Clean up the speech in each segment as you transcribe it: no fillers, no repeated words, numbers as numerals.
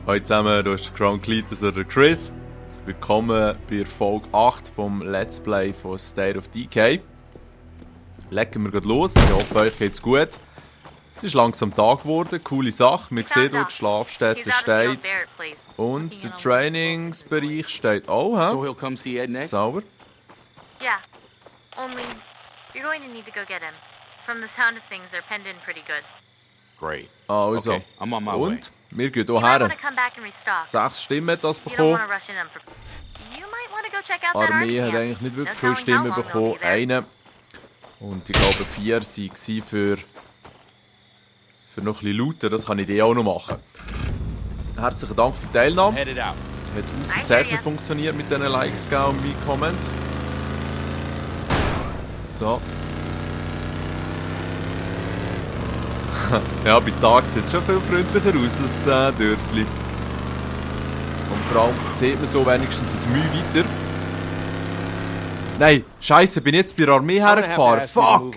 Hallo zusammen, hier ist Crown Cletus oder Chris. Willkommen bei Folge 8 vom Let's Play von State of Decay. Legen wir gleich los, ich hoffe euch geht's gut. Es ist langsam Tag geworden, coole Sache. Wir sehen dort, die Schlafstätte steht und der Trainingsbereich steht auch. So he'll come see Ed next? Sauber. Yeah. Only, you're going to need to go get him. From the sound of things, they're penned in pretty good. Great. Also, Okay, I'm on my way. und wir gehen You might hierher. want to come back and restock. 6 Stimmen hat das You don't bekommen. want to rush in and you might want to go check out Die that Armee army hat camp. eigentlich nicht wirklich No viele telling Stimmen how long bekommen. they'll be there. Eine. Und ich glaube 4 waren für noch ein bisschen looten. Das kann ich dir auch noch machen. Herzlichen Dank für die Teilnahme. Headed out. Hat ausgezeichnet funktioniert mit diesen Likes und meinen Comments. So. Ja, bei Tag sieht es schon viel freundlicher aus als Dörfli. Und vor allem sieht man so wenigstens ein Mühe weiter. Nein, Scheiße, bin jetzt bei der Armee hergefahren. Fuck!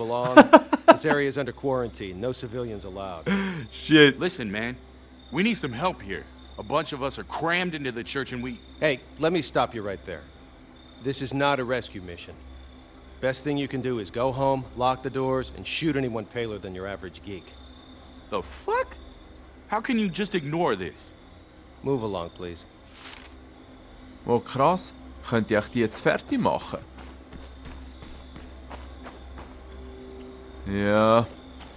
This area is under quarantine. No civilians allowed. Shit. Listen, man. We need some help here. A bunch of us are crammed into the church and we... Hey, let me stop you right there. This is not a rescue mission. Best thing you can do is go home, lock the doors, and shoot anyone paler than your average geek. The fuck? How can you just ignore this? Move along, please. Oh krass. Könnte ich die jetzt fertig machen? Ja.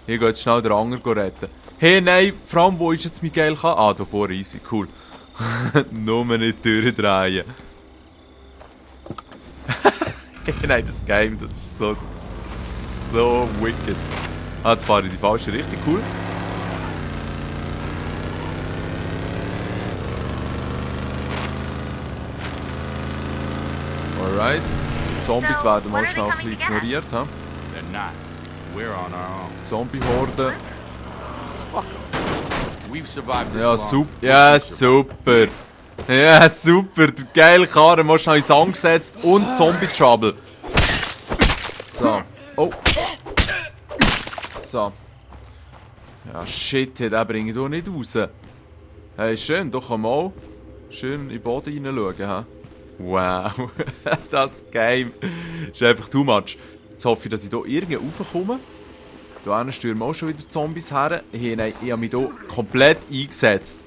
Ich gehe jetzt schnell den Anger retten. Hey, nein, vor allem, wo ist jetzt mein Geil? Ah, da vorne, easy, cool. Nur nicht durchdrehen. Nein, das Game, das ist so wicked. Ah, jetzt fahre ich in die falsche Richtung, cool. Alright. Die Zombies werden mal schnell ein bisschen ignoriert. Ha? They're not. We're on our own. Zombie-Horde. We've survived this Ja, long. super. Ja, super. Ja, super. Der geile Karren, mal schnell in Song gesetzt und Zombie-Trouble. So. Oh. So. Ja, shit, den bringe ich doch nicht raus. Hey, schön, doch mal schön in den Boden hineinschauen. Ha? Wow, das Game ist einfach too much. Jetzt hoffe ich, dass ich hier irgendwie raufkomme. Da stürmen auch schon wieder Zombies her. Hey, nein, ich habe mich hier komplett eingesetzt.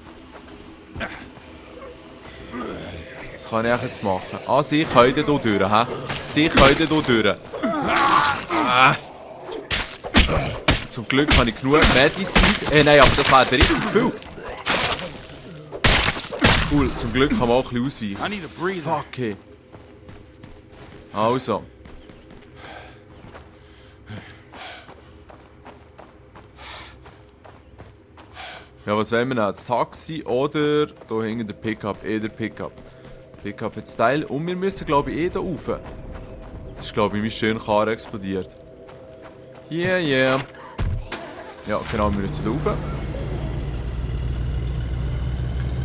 Was kann ich jetzt machen? Ah, sie können hier durch, hä? Sie können hier durch. Zum Glück habe ich genug Medizin. Nein, aber das wäre richtig viel. Cool, zum Glück kann man auch ein bisschen I ausweichen. need a breather. Fuck, hey. Also. Ja, was wollen wir noch? Das Taxi oder da hinten der Pickup? Der Pickup. Pickup hat Style und wir müssen, glaube ich, da rauf. Das ist, glaube ich, mein schöner Karren explodiert. Yeah, yeah. Ja, genau, wir müssen da rauf.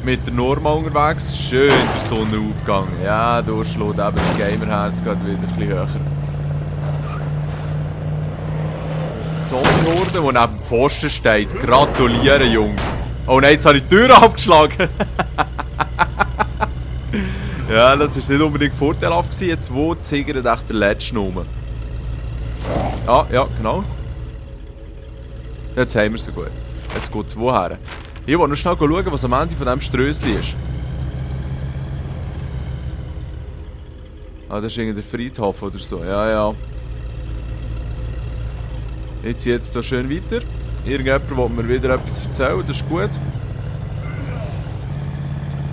Mit der Norma unterwegs, schön der Sonnenaufgang. Ja, da schlägt eben das Gamerherz gerade wieder ein bisschen höher. Die Zombie-Horde, die neben dem Pfosten steht. Gratulieren, Jungs. Oh nein, jetzt habe ich die Tür abgeschlagen. Ja, das war nicht unbedingt vorteilhaft. Jetzt wo ziggert echt der Letzte rum. Ah, ja, genau. Jetzt haben wir sie gut. Jetzt geht es woher? Ich will noch schnell schauen, was am Ende von diesem Strössli ist. Ah, das ist irgendein Friedhof oder so. Ja, ja. Ich ziehe jetzt hier schön weiter. Irgendjemand will mir wieder etwas erzählen, das ist gut.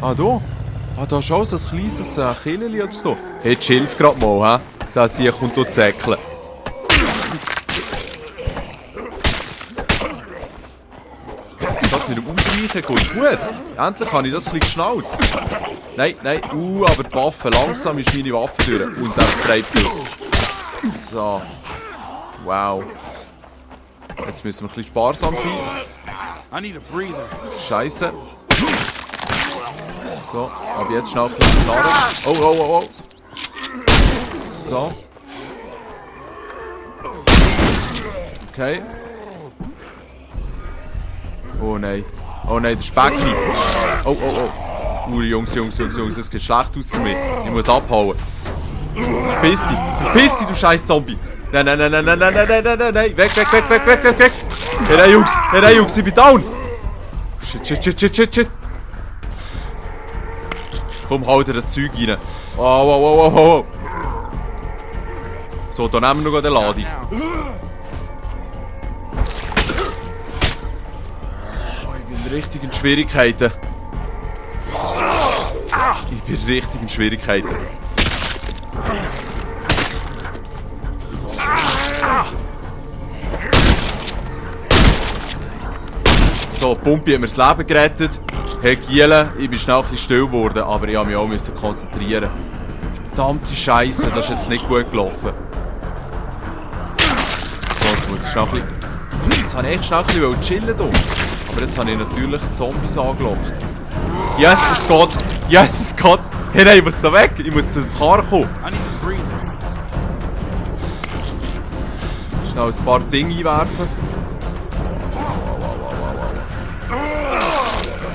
Ah, da. Ah, da ist auch so ein kleines Killeli oder so. Hey, chill's grad mal, hä? Das hier kommt hier zäckeln. Das mit dem Ausweichen geht gut. Endlich habe ich das ein bisschen geschnallt. Nein, nein. Aber die Waffe. Langsam ist meine Waffe durch. Und dann treibt er. So. Wow. Jetzt müssen wir ein bisschen sparsam sein. I need a breather. Scheiße. So, aber jetzt schnell ein bisschen knarren. Oh, oh, oh, oh. So. Okay. Oh nein. Oh nein, der Specki. Oh, oh, oh. Jungs, das sieht schlecht aus für mich. Ich muss abhauen. Verpiss dich, du scheiß Zombie. Nein. Weg. Hey, Jungs, ich bin down. Shit. Komm, hau dir das Zeug rein. Oh. So, dann nehmen wir noch eine Ladung. Oh, ich bin richtig in Schwierigkeiten. So, Pumpi hat mir das Leben gerettet. Hey Giele, ich bin schnell ein bisschen still geworden, aber ich musste mich auch konzentrieren. Verdammte Scheiße, das ist jetzt nicht gut gelaufen. So, jetzt muss ich schnell ein bisschen... Jetzt wollte ich echt schnell ein bisschen chillen hier. Aber jetzt habe ich natürlich Zombies angelockt. Jesus Gott! Hey nein, ich muss da weg! Ich muss zu dem Karren kommen! I need to breathe. Schnell ein paar Dinge einwerfen.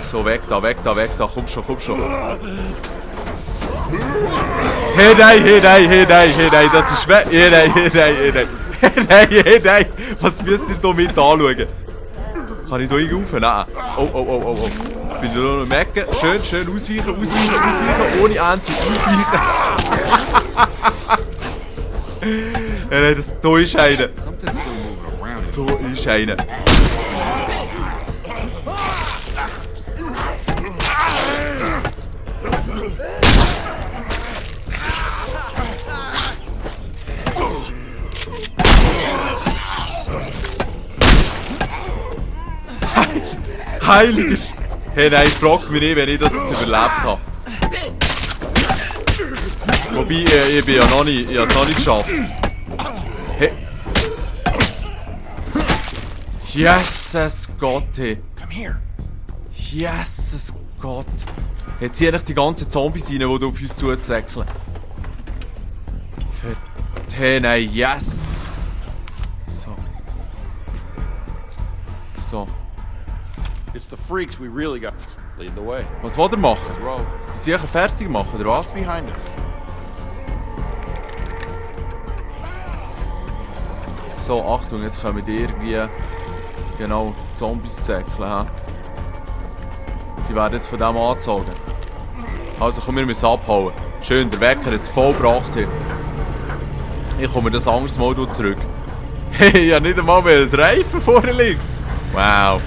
So, weg da, komm schon. Hey nein, das ist weg. Hey nein, was müsst ihr hier mit anschauen? Kann ich hier irgendwie rauf? Nein. Oh. Jetzt bin ich nur noch am Ecken. Schön ausweichen, ohne Ente, ausweichen. Hey nein, da ist einer. Something's still moving around. Da ist einer. Heiliger Hey nein, frag mich nicht, wenn ich das jetzt überlebt habe. Wobei, ich bin ja noch nicht, ich habe es noch nicht geschafft. Hey. Jesus Gott, hey. Jesus Gott. Jetzt zieh ich die ganzen Zombies rein, die auf uns zuzäckeln. Hey nein, yes. So. It's the freaks we really got. Lead the way. Was will er machen? Row. Die sicher fertig machen, oder was? Behind us. So, Achtung, jetzt kommen die irgendwie genau Zombies zäckeln. He? Die werden jetzt von dem angezogen. Also komm, wir müssen abhauen. Schön, der Wecker hat es voll gebracht hier. Ich komme das anderes Mal zurück. Hey, ja nicht einmal mehr ein Reifen vorne links. Wow.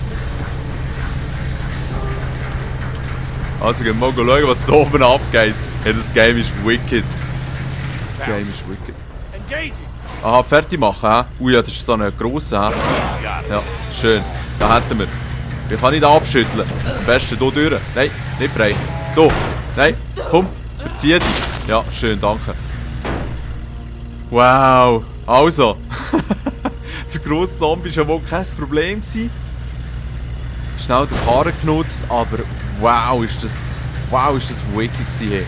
Also gehen wir mal schauen, was da oben abgeht. Hey, das Game ist wicked. Das Game ist wicked. Engaging. Aha, fertig machen, hä? Ui, ja, das ist so ein grosser, hä? Ja, schön. Da hätten wir. Wie kann ich da abschütteln? Am besten hier durch. Nein, nicht breit. Hier. Nein, komm, verzieh dich. Ja, schön, danke. Wow. Also. Der grosse Zombie war wohl kein Problem. Schnell den Karren genutzt, aber wow, ist das wicked gewesen, hey.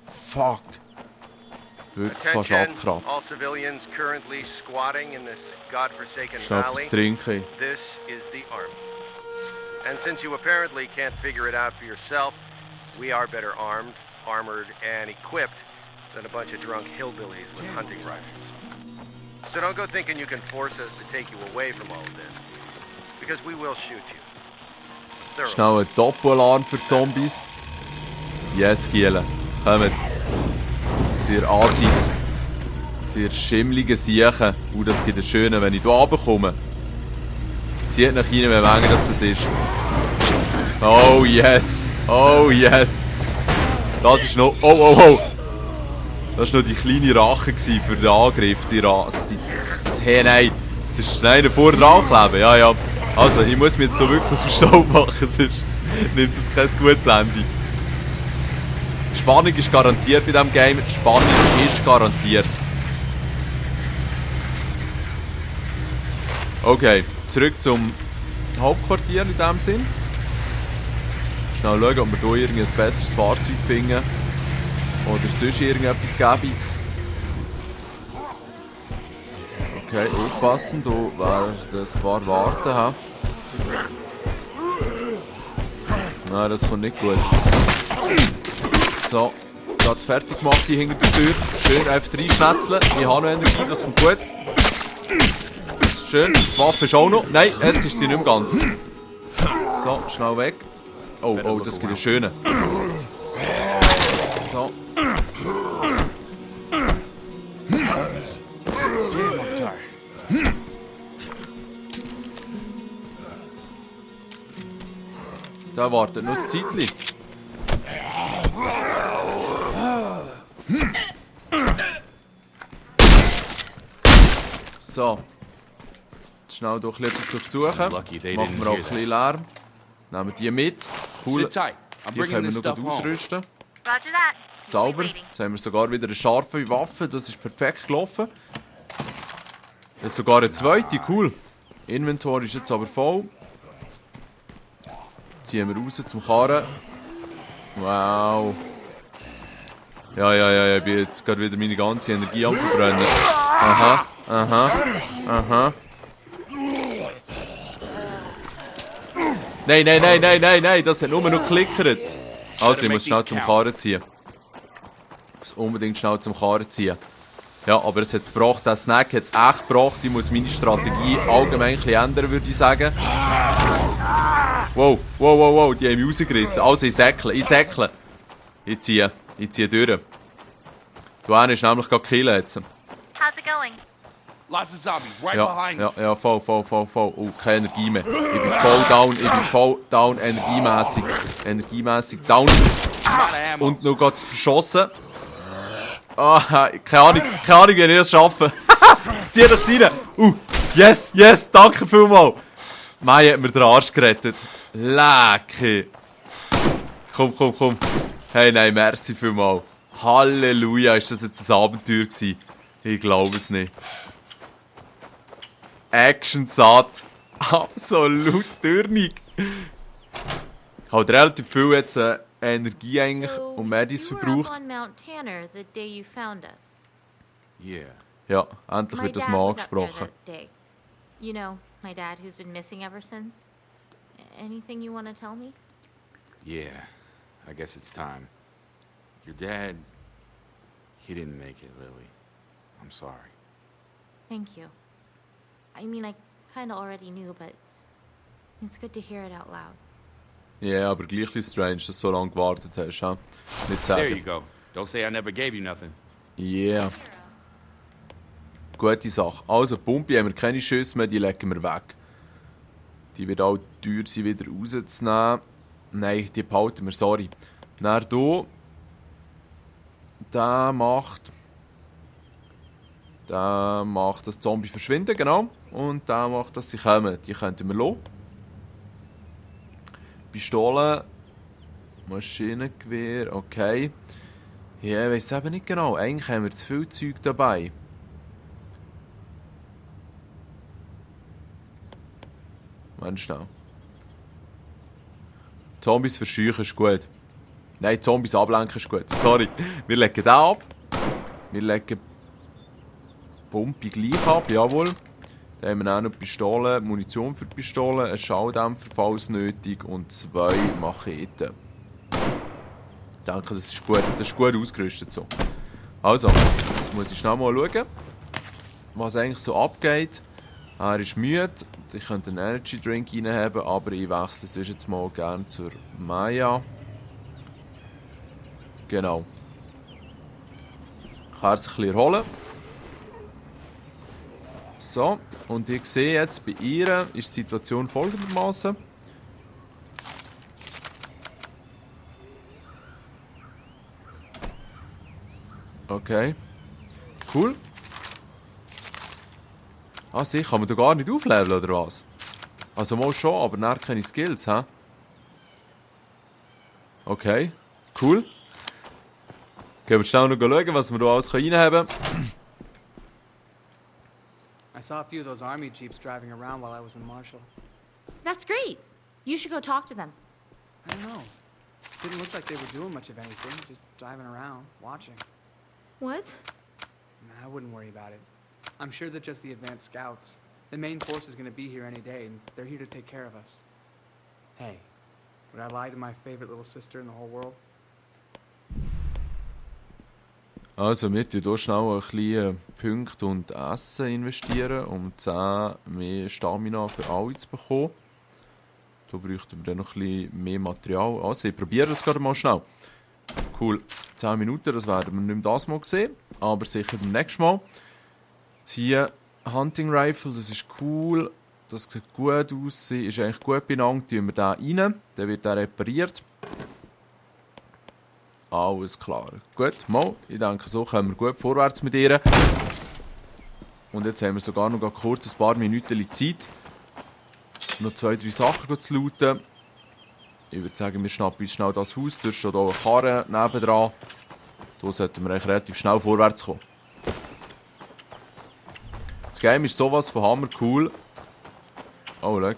Fuck. Wirklich fast abgekratzt. All civilians currently squatting in this godforsaken Schnell valley. etwas trinken. This is the army. And since you apparently can't figure it out for yourself, we are better armed, armored, and equipped than a bunch of drunk hillbillies with hunting rifles. So don't go thinking you can force us to take you away from all of this, because we will shoot you. Thoroughly. Schnell ein Doppelalarm für Zombies. Yes, Giele. Kommt. Für Assis. Für schimmlige Siechen. Das gibt einen schönen, wenn ich hier runterkomme. Zieht nach rein, wie lange das ist. Oh yes. Oh yes. Das ist noch... Oh. Das war noch die kleine Rache für den Angriff. Die Rasse. Hey, nein. Jetzt ist schnell einer vor dran kleben. Ja. Also, ich muss mich jetzt so wirklich aus dem Staub machen, sonst nimmt das kein gutes Ende. Die Spannung ist garantiert bei diesem Game. Die Spannung ist garantiert. Okay, zurück zum Hauptquartier in diesem Sinn. Schnell schauen, ob wir hier ein besseres Fahrzeug finden. Oder sonst irgendetwas Gäbiges. Okay, aufpassen, da werden ein paar warten. Nein, das kommt nicht gut. So, gerade fertig gemacht, die hinter der Tür. Schön einfach reinschnetzeln. Ich habe noch Energie, das kommt gut. Das ist schön. Die Waffe ist auch noch. Nein, jetzt ist sie nicht mehr ganz. So, schnell weg. Oh, oh, das gibt einen schönen. So. Da wartet noch ein Zeitchen. So. Schnell doch etwas durchsuchen. Lucky they Machen didn't wir auch hear ein bisschen Lärm. Nehmen die mit. Cool. Sit tight. I'm Die bringing können wir this noch stuff gut home. ausrüsten. Roger that. We'll be Sauber. waiting. Jetzt haben wir sogar wieder eine scharfe Waffe. Das ist perfekt gelaufen. Jetzt sogar eine zweite. Cool. Inventory ist jetzt aber voll. Ziehen wir raus zum Karren. Wow. Ja, ich bin jetzt gerade wieder meine ganze Energie am Verbrennen. Aha, aha, aha. Nein, das hat nur noch geklickert. Also, ich muss schnell zum Karren ziehen. Ich muss unbedingt schnell zum Karren ziehen. Ja, aber es hat es gebracht, der Snack hat es echt gebracht. Ich muss meine Strategie allgemein ein bisschen ändern, würde ich sagen. Wow, die haben mich rausgerissen. Also, ich säckle. Ich ziehe durch. Du ist nämlich gerade killen jetzt. How's it going? Lots of zombies right behind you. Ja, voll. Oh, keine Energie mehr. Ich bin voll down, energiemässig down. I'm out of ammo. Und noch gerade verschossen. Ah, keine Ahnung, wie ich das schaffe. Zieh das rein. Yes, danke vielmals. Mai hat mir den Arsch gerettet. Lecker. Komm. Hey, nein, merci vielmals. Halleluja, ist das jetzt ein Abenteuer gewesen? Ich glaube es nicht. Action satt. Absolut dürnig. Ich habe relativ viel jetzt Energie eigentlich und Medis you were up verbraucht. on Mount Tanner the day you found us. Yeah. Ja, endlich My wird das dad mal was up there angesprochen. that day. You know, my dad who's been missing ever since. Anything you want to tell me? Yeah. I guess it's time. Your dad, he didn't make it, Lily. I'm sorry. Thank you. I mean, I kind of already knew, but it's good to hear it out loud. Ja, aber gleich ein bisschen strange, dass du so lange gewartet hast. He? Nicht There you sagen. go. Don't say I never gave you nothing. Yeah. Gute Sache. Also, Pumpe haben wir keine Schüsse mehr, die legen wir weg. Die wird auch teuer sein, wieder rauszunehmen. Nein, die behalten wir, sorry. Dann hier. Der macht, dass Zombie verschwinden, genau. Und der macht, dass sie kommen. Die könnten wir lassen. Pistole. Maschinengewehr, okay. Ja, ich weiß eben nicht genau. Eigentlich haben wir zu viel Zeug dabei. Moment schnell. Zombies verscheuchen ist gut. Nein, Zombies ablenken ist gut. Sorry. Wir legen den ab. Wir legen Pumpe gleich ab, jawohl. Dann haben wir auch noch Pistolen, Munition für die Pistolen, einen Schalldämpfer, falls nötig, und 2 Macheten. Ich denke, das ist gut ausgerüstet so. Also, jetzt muss ich schnell mal schauen, was eigentlich so abgeht. Er ist müde, ich könnte einen Energy Drink reinhaben, aber ich wechsle sonst jetzt mal gerne zur Maya. Genau. Ich kann sich ein bisschen erholen. So, und ich sehe jetzt, bei ihr ist die Situation folgendermaßen. Okay. Cool. Ah, sicher, kann man da gar nicht aufleveln, oder was? Also mal schon, aber dann keine Skills, hä? Okay, cool. Gehen wir schnell noch schauen, was wir da alles reinhaben können. I saw a few of those army jeeps driving around while I was in Marshall. That's great. You should go talk to them. I don't know. Didn't look like they were doing much of anything, just driving around, watching. What? Nah, I wouldn't worry about it. I'm sure they're just the advanced scouts. The main force is going to be here any day, and they're here to take care of us. Hey, Would I lie to my favorite little sister in the whole world? Also, wir tun hier schnell ein bisschen Punkte und Essen investieren, um 10 mehr Stamina für alle zu bekommen. Da bräuchten wir dann noch ein bisschen mehr Material. Also, ich probiere das gerade mal schnell. Cool. 10 Minuten, das werden wir nicht mehr das Mal sehen, aber sicher beim nächsten Mal. Jetzt hier Hunting Rifle, das ist cool. Das sieht gut aus, ist eigentlich gut benannt. Tun wir den rein, dann wird der repariert. Alles klar. Gut, mal. Ich denke, so kommen wir gut vorwärts mit ihr. Und jetzt haben wir sogar noch kurz ein paar Minuten Zeit, noch 2, 3 Sachen zu looten. Ich würde sagen, wir schnappen uns schnell das Haus. Da steht auch eine Karre nebendran. Da sollten wir eigentlich relativ schnell vorwärts kommen. Das Game ist sowas von hammer cool. Oh, schau.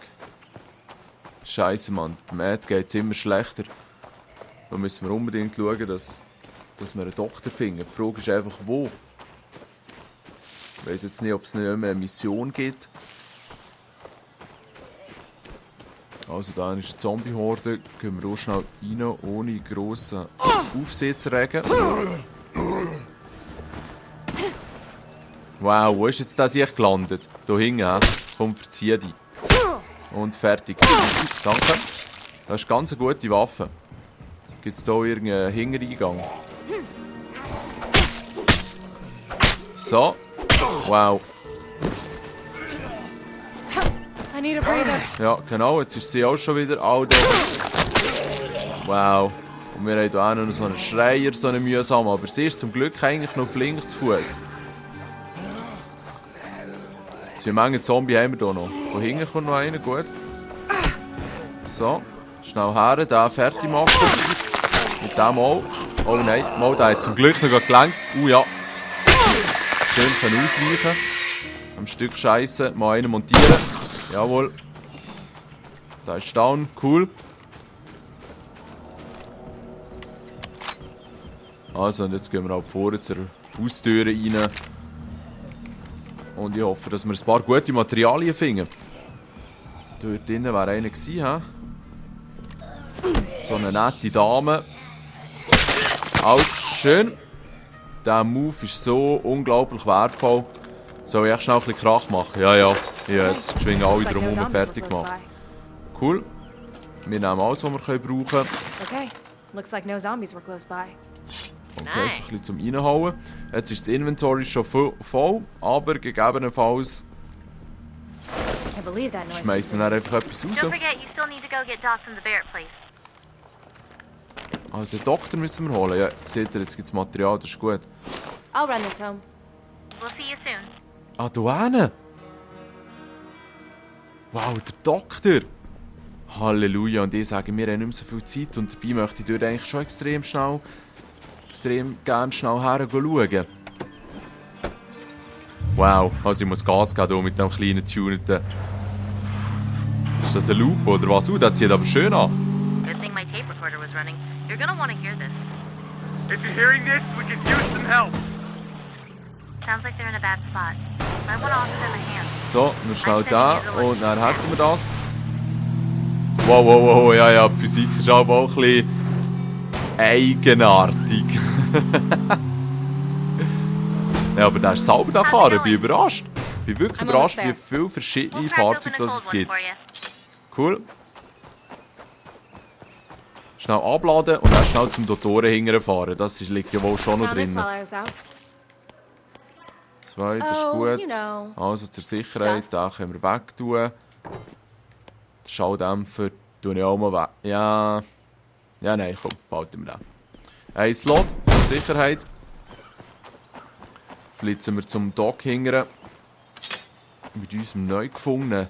Scheiße, Mann. Matt geht es immer schlechter. Da müssen wir unbedingt schauen, dass wir einen Doktor finden. Die Frage ist einfach, wo. Ich weiss jetzt nicht, ob es nicht mehr eine Mission gibt. Also da ist eine Zombie-Horde. Gehen wir auch schnell rein, ohne grossen Aufsehen zu regen. Wow, wo ist jetzt das hier gelandet? Hier hinten, komm, verzieh dich. Und fertig. Danke. Das ist ganz eine gute Waffe. Gibt es hier irgendeinen Hintereingang? So. Wow. I need a breather. Ja, genau. Jetzt ist sie auch schon wieder alt. Wow. Und wir haben hier auch noch so einen Schreier, so einen mühsamen. Aber sie ist zum Glück eigentlich noch flink zu Fuß. Wie viele Zombie haben wir hier noch? Von hinten kommt noch einer, gut. So. Schnell her, den fertig machen. Mit dem auch. Oh nein, mal, der hat zum Glück noch gelenkt. Ja. Schön können ausweichen. Am Stück Scheiße. Mal einen montieren. Jawohl. Da ist down. Cool. Also, und jetzt gehen wir auch vorne zur Haustür rein. Und ich hoffe, dass wir ein paar gute Materialien finden. Dort drinnen wäre einer gewesen, he? So eine nette Dame. Alt, schön. Dieser Move ist so unglaublich wertvoll. Soll ich echt schnell ein bisschen Krach machen? Ja, ja. Ich habe jetzt geschwind alle drumherum fertig gemacht. Cool. Wir nehmen alles, was wir brauchen können. Okay, looks like no zombies were close by. Okay, so ein bisschen zum Reinhauen. Jetzt ist das Inventory schon voll, aber gegebenenfalls I believe that noise. schmeißen wir einfach etwas raus. Don't forget, you still need to go get Doc from the Barrett place. Also, den Doktor müssen wir holen. Ja, seht ihr, jetzt gibt es Material, das ist gut. I'll run this home. We'll see you soon. Ah, da hinten. Wow, der Doktor. Halleluja. Und ich sage, wir haben nicht mehr so viel Zeit und dabei möchte ich dort eigentlich schon extrem gerne schnell her schauen. Wow, also ich muss Gas geben hier mit dem kleinen Tuneten. Ist das ein Loop oder was? Das zieht aber schön an. Good thing my tape recorder was running. You're gonna want to hear this. If you're hearing this, we could use some help. Sounds like they're in a bad spot. I want to offer them a hand. So, wir schnell da und dann hätten wir das. Wow, wow, wow, ja, die Physik ist aber auch ein bisschen eigenartig. Ja, aber der ist sauber da fahren, ich bin überrascht. Ich bin wirklich überrascht, wie viele verschiedene We'll crack open Fahrzeuge a das cold es one gibt. for you. Cool. Schnell abladen und dann schnell zum Doktoren hinterfahren. Das liegt ja wohl schon noch Found this drin. while I was out. 2, das ist Oh, gut. you know. Also zur Sicherheit, den können wir wegtun. Den Schalldämpfer tue ich auch mal weg. Ja. Ja, nein, komm, behalten wir den. Ein Slot zur Sicherheit. Flitzen wir zum Dock hingern. Mit unserem neu gefundenen.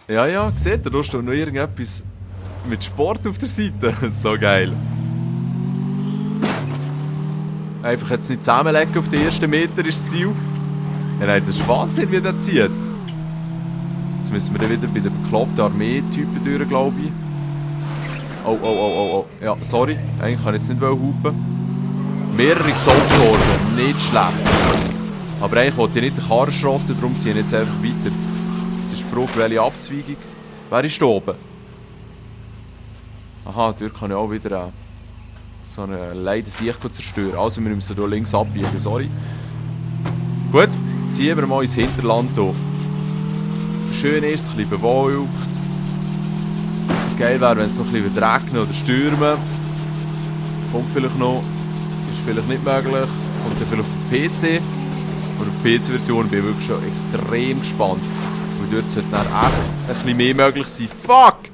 Ja, ja, seht ihr, da steht noch irgendetwas mit Sport auf der Seite. So geil. Einfach jetzt nicht zusammenlegen auf den ersten Meter ist das Ziel. Ja, nein, das ist Wahnsinn, wie der zieht. Jetzt müssen wir dann wieder bei den bekloppten Armee-Typen durch, glaube ich. Oh, oh, oh, oh, oh. Ja, sorry. Eigentlich kann ich jetzt nicht hupen. Mehrere Zombie-Horden, nicht schlecht. Aber eigentlich wollte ich nicht den Karren schrotten, darum ziehe ich jetzt einfach weiter. Jetzt ist die Frage, welche Abzweigung. Wer ist da oben? Aha, dort kann ich auch wieder so eine leider Sicht zerstören. Also wir müssen hier links abbiegen, sorry. Gut, ziehen wir mal ins Hinterland hier. Schön ist, ein bisschen bewölkt. Geil wäre, wenn es noch ein bisschen regnen oder stürmen. Kommt vielleicht noch. Ist vielleicht nicht möglich. Kommt dann vielleicht auf den PC. Und auf die PC-Version bin ich wirklich schon extrem gespannt. Weil dort sollte dann echt ein bisschen mehr möglich sein. Fuck!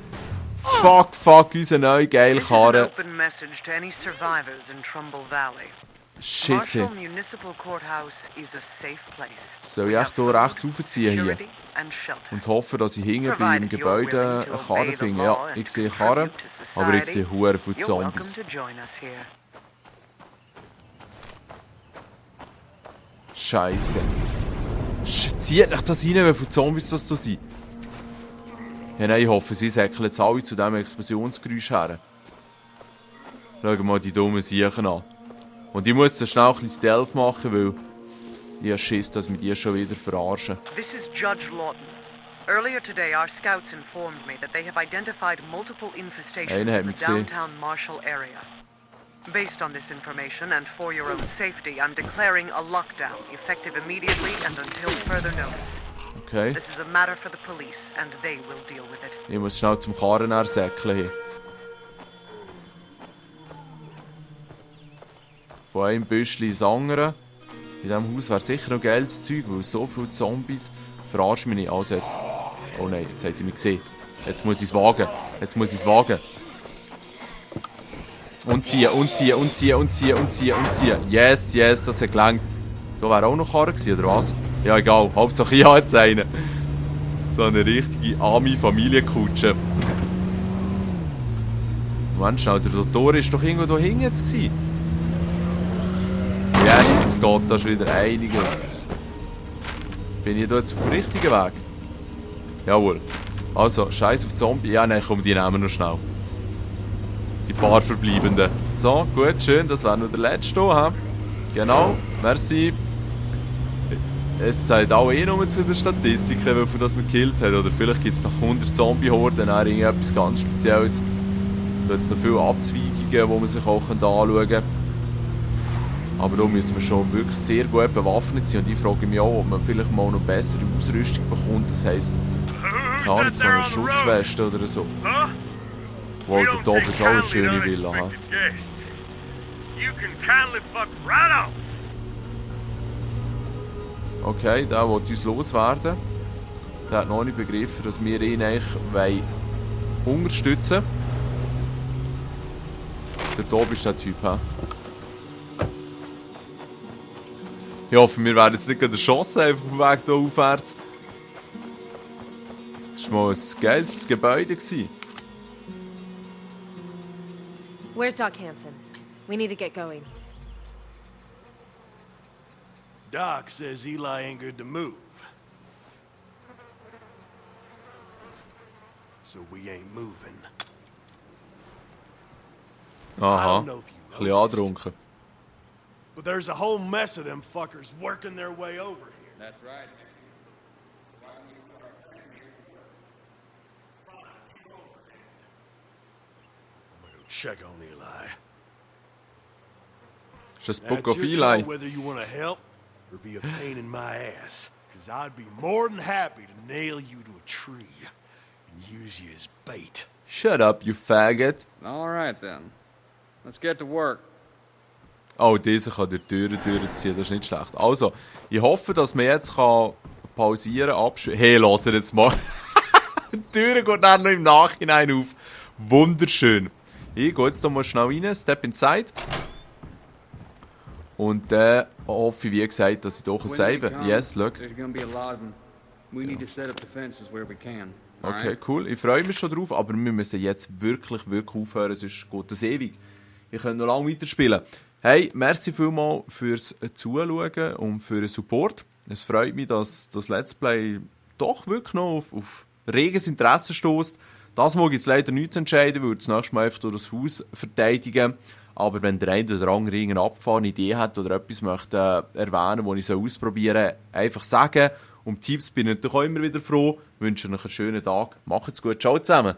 Fuck, unser neuer geile Karre. Open message to any survivors in Trumbull Valley. Shit. Marshall Municipal Courthouse is a safe place. Soll ich echt hier rechts raufziehen hier? Und hoffe, dass ich hinten bei dem Gebäude eine Karre finde. Ja, ich sehe Karren, aber ich sehe Huren von Zombies. Scheiße. Zieht euch das rein, wie viele Zombies das so sind? Ja, nein, ich hoffe, sie säckeln jetzt alle zu diesem Explosionsgeräusch her. Schauen mal die dummen Siechen an. Und ich muss dann schnell ein bisschen Stealth machen, weil ich habe Schiss, dass wir die schon wieder verarschen. This is Judge Lawton. Earlier today, our scouts informed me that they have identified multiple infestations in the downtown Marshall area. Based on this information and for your own safety, I'm declaring a lockdown, effective immediately and until further notice. Okay. This is a matter for the police and they will deal with it. Ich muss schnell zum Karren säckeln. Von einem Büschli ins andere. In diesem Haus wäre sicher noch geiles Zeug, weil so viele Zombies. Verarsch mich nicht. Also jetzt. Oh nein, jetzt haben sie mich gesehen. Jetzt muss ich es wagen. Und ziehen. Yes, das hat gelangt. Da wäre auch noch Karre gewesen, oder was? Ja, egal. Hauptsache ich habe jetzt einen. So eine richtige Ami-Familienkutsche. Moment, schnell, der Doktor ist doch irgendwo da hinten jetzt gewesen. Yes, es geht da schon wieder einiges. Bin ich da jetzt auf dem richtigen Weg? Jawohl. Also, scheiß auf Zombie. Ja, nein, komm, die nehmen wir noch schnell. Die paar Verbleibenden. So, gut, schön, das wäre noch der letzte hier. Genau, merci. Es zählt auch nur zu den Statistiken, wie viel das man gekillt hat. Oder vielleicht gibt es nach 100 Zombie-Horden auch irgendetwas ganz Spezielles. Da gibt es noch viele Abzweigungen, die man sich auch anschauen kann. Aber da müssen wir schon wirklich sehr gut bewaffnet sein. Und ich frage mich auch, ob man vielleicht mal noch bessere Ausrüstung bekommt. Das heisst, keine Ahnung, so eine Schutzweste oder so. Wow, da oben ist auch eine schöne Villa. Okay, der will uns loswerden. Der hat noch nicht begriffen, dass wir ihn eigentlich unterstützen wollen. Da oben ist der Typ. He? Ich hoffe, wir werden jetzt nicht erschossen, einfach auf dem Weg hier aufwärts. Das war mal ein geiles Gebäude. Where's Doc Hansen? We need to get going. Doc says Eli ain't good to move. So we ain't moving. Aha, ein bisschen angetrunken. But there's a whole mess of them fuckers working their way over here. That's right. I'm gonna go check on Eli. Ist das Book That's of your call Eli? whether you want to help or be a pain in my ass. Because I'd be more than happy to nail you to a tree and use you as bait. Shut up, you faggot. All right then. Let's get to work. Oh, dieser kann durch die Türen durchziehen, das ist nicht schlecht. Also, ich hoffe, dass man jetzt pausieren kann, abschwimmen. Hey, lass jetzt mal. Die Türe geht dann noch im Nachhinein auf. Wunderschön. Ich gehe jetzt hier mal schnell rein, step inside. Und dann hoffe ich, wie gesagt, dass ich doch ein Save. Yes, look. Okay, cool. Ich freue mich schon drauf, aber wir müssen jetzt wirklich aufhören, sonst geht das ewig. Ich könnte noch lange weiterspielen. Hey, merci vielmals fürs Zuschauen und für den Support. Es freut mich, dass das Let's Play doch wirklich noch auf reges Interesse stößt. Das mag jetzt leider nichts entscheiden, weil das nächste Mal einfach durch das Haus verteidigen. Aber wenn der eine oder andere eine abgefahrene Idee hat oder etwas möchte erwähnen, das ich ausprobieren soll, einfach sagen. Um Tipps bin ich natürlich auch immer wieder froh. Ich wünsche euch einen schönen Tag. Macht's gut. Ciao zusammen.